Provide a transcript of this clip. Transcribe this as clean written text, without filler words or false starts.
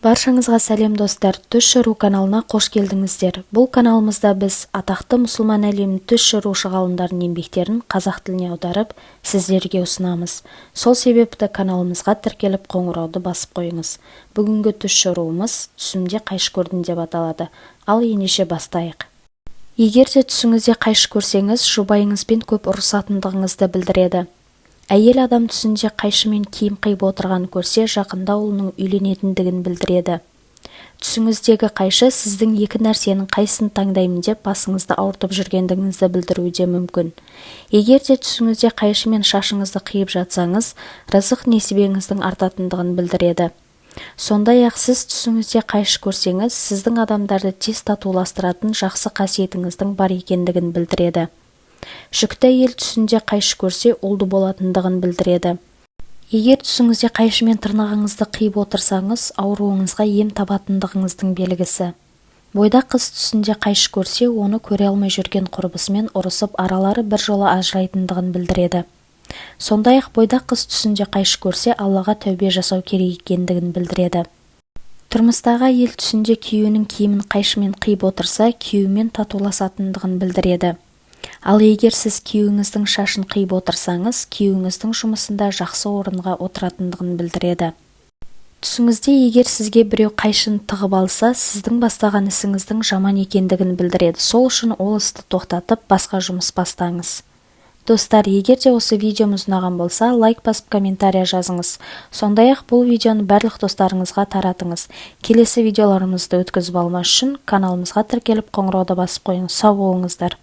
Баршаңызға сәлем, достар! Түс жору каналына қош келдіңіздер! Бұл каналымызда біз атақты мұсылман әлемінің түс жорушы ғалымдарының еңбектерін қазақ тіліне аударып, сіздерге ұсынамыз. Сол себепті каналымызға тіркеліп, қоңырауды басып қойыңыз. Бүгінгі түс жоруымыз «Түсімде қайшы көрдім» деп аталады. Ал ендеше бастайық. Егер де түсіңізде қайшы көрсеңіз, жұбайыңызбен көп ұрысатындығыңызды білдіреді. Әйел адам түсінде қайшымен киім қиып отырғанын көрсе, жақында ұлының үйленетіндігін білдіреді. Түсіңіздегі қайшы сіздің екі нәрсенің қайсысын таңдаймын деп басыңызды ауыртып жүргендігіңізді білдіруі де мүмкін. Егер де түсіңізде қайшымен шашыңызды қиып жатсаңыз, рызық несібеңіздің артатындығын білдіреді. Сондай-ақ сіз түсіңізде қайшы көрсеңіз, сіздің адамдарды тез татуластыратын жақсы қасиетіңіздің бар екендігін білдіреді. Жүкті әйел түсінде қайшы көрсе, ұлды болатындығын білдіреді. Егер түсіңізде қайшымен тырнағыңызды қиып отырсаңыз, ауруыңызға ем табатындығыңыздың белгісі. Бойдақ қыз түсінде қайшы көрсе, оны көре алмай жүрген құрбысымен ұрысып, аралары біржола ажырайтындығын білдіреді. Сондай-ақ бойдақ қыз түсінде қайшы көрсе, Аллаға тәубе жасау керек екендігін білдіреді. Тұрмыстағы әйел түсінде күйеуінің киімін қайшымен қиып отырса, күйеуімен татуласатындығын білдіреді. Ал егер сіз күйеуіңіздің шашын қиып отырсаңыз, күйеуіңіздің жұмысында жақсы орынға отыратындығын білдіреді. Түсіңізде егер сізге біреу қайшыны тығып алса, сіздің бастаған ісіңіздің жаман екендігін білдіреді. Сол үшін ол істі тоқтатып, басқа жұмыс бастаңыз. Достар, егер де осы видеомыз ұнаған болса, лайк басып, комментария жазыңыз. Сондай-ақ бұл видеоны барлық достарыңызға таратыңыз. Келесі видеоларымызды өткізіп алмас үшін каналымызға тіркеліп, қоңырауды басып қойыңыз. Сау болыңыздар!